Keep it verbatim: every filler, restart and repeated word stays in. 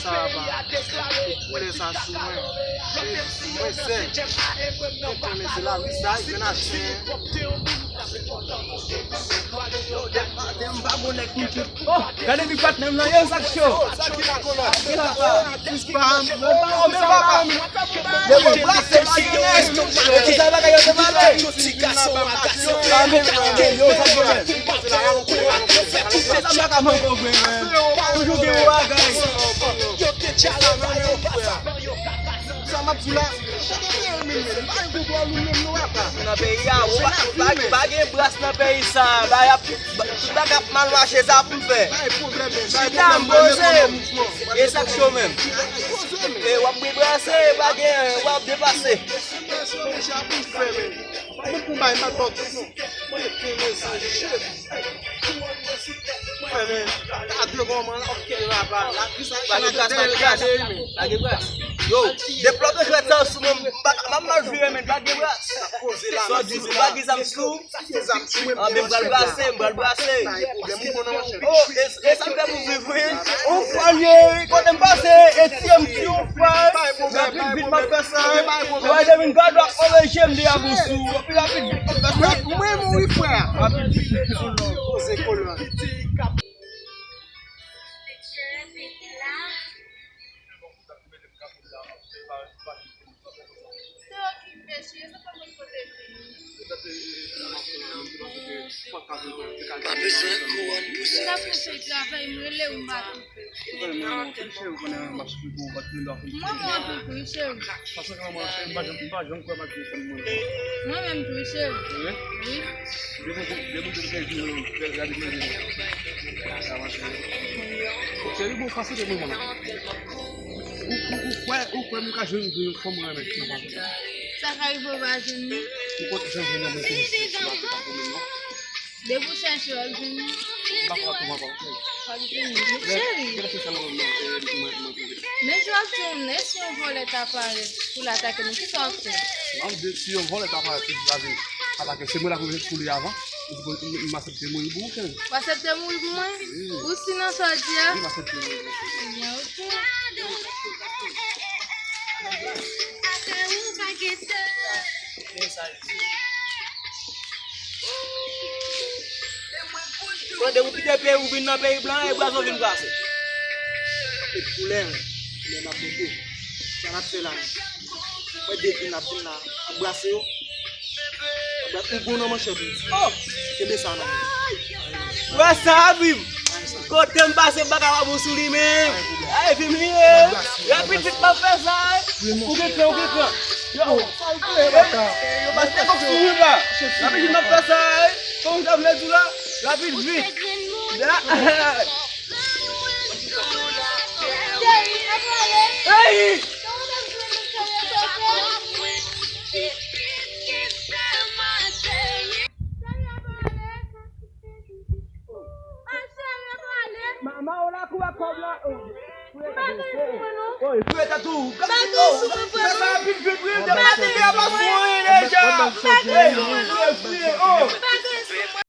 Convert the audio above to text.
Sa va. Koulè sa sou mwen. Mwen sèl. Mwen konnen se lavi sa, jwenn achte. Oh, gade mi patnè m nan, yo, sa k cho. Sa ki pa konnen. Sa ki pa konnen. Yo, men papa m. Yo, men papa m. Yo, ki sa bagay yo te pale? Yo, sa k konnen. Yo, sa m pa ka manke w vre, men. Toujou gen yon bagay. Sa m ap di w la, chak moun menm, menm, pa gen kontwòl ou menm, non, papa. Nan peyi a, ou pa, pa, pa gen bras nan peyi sa. Ba, y ap, ba, tout bagay ap mal mache, sa pou m fè. Pa gen pwoblèm, menm. Chita, m poze. E sa k cho menm. E w ap brase, pa gen, w ap depase. Mwen pou bay mal bòt non. Mwen te mezanj. Mwen men, ta devan mwen la, ok, papa. La vi sa, pa gen bras, pa gen bras. Yo, deplòke jwèt sa sou mwen, m pa, m ap mal vire, men pa gen bras. Sa di, ou pa gen zam sou. Anben, m pral brase, m pral brase. Oh, e, e sa m fè pou viv, wi. Ou fwa l ye, kote m pase, e tiye m ti ou fwa. Rapid vit m ap fè sa. Ou wè depi m gad w ap konveje m de abou sou. Pi rapid vit m ap fè sa. Mwen, mwen mouri, frè. Rapid vit vit sou nou. Poze kolòn. Pa bezwen kouwòn pou sa. Mwen mwen anpil wi cheri. Mwen menm tou wi cheri. Wi. Cheri, bon, kase de mwen, mwen. Ou, ou, ou kwè, ou kwè m ka jwenn yon fanm mwen renmen? Sa ka rive w pa jwenn li. Ou konn jan jwenn yon moun konn si, si pa, pa konn non. Depi w chèche w ap jwenn li. M pa kwè tou, m pa kwè. W ap jwenn li. Cheri. Men si w ap jwenn, e si yon vòlè ta parèt pou l atake nou, kisa w ap fè? Non, de, si yon vòlè ta parèt pou l atake, se mwen la pou pou li avan. M, m, m aksepte mouri pou ou, cheri. W aksepte mouri pou mwen? Wi. Ou si nan sa w di a? Wi, m aksepte mouri pou ou. Ebyen, oke. Tande, ou kite peyi, ou vin nan peyi blan, e brase w vin brase. E koulè, koulè n ap mete. Sa n ap fè la? Mwen de vin ap vin la, ap brase yo. Ap brase, ou bon nan manchèt ou. Oh! Kenbe sa nan men. Wè sa, Abib? Kote m pase, m pa ka wè bon sou li menm. Ay, vim li ye. Rapid vit m ap fè sa, eh. Ou gen kran, ou gen kran. Yo, sa l fè, papa? Yo pase kòk sou wout la. Rapid vit m ap fè sa, eh. Kòman sa vle di la? Rapid vit. La. Hey! Mama, ou la kou ak kòb la. Oy, fouye tèt ou. Fè sa rapid vit, wi. Depi m ap fouye deja. Hey, fouye, fouye, oh.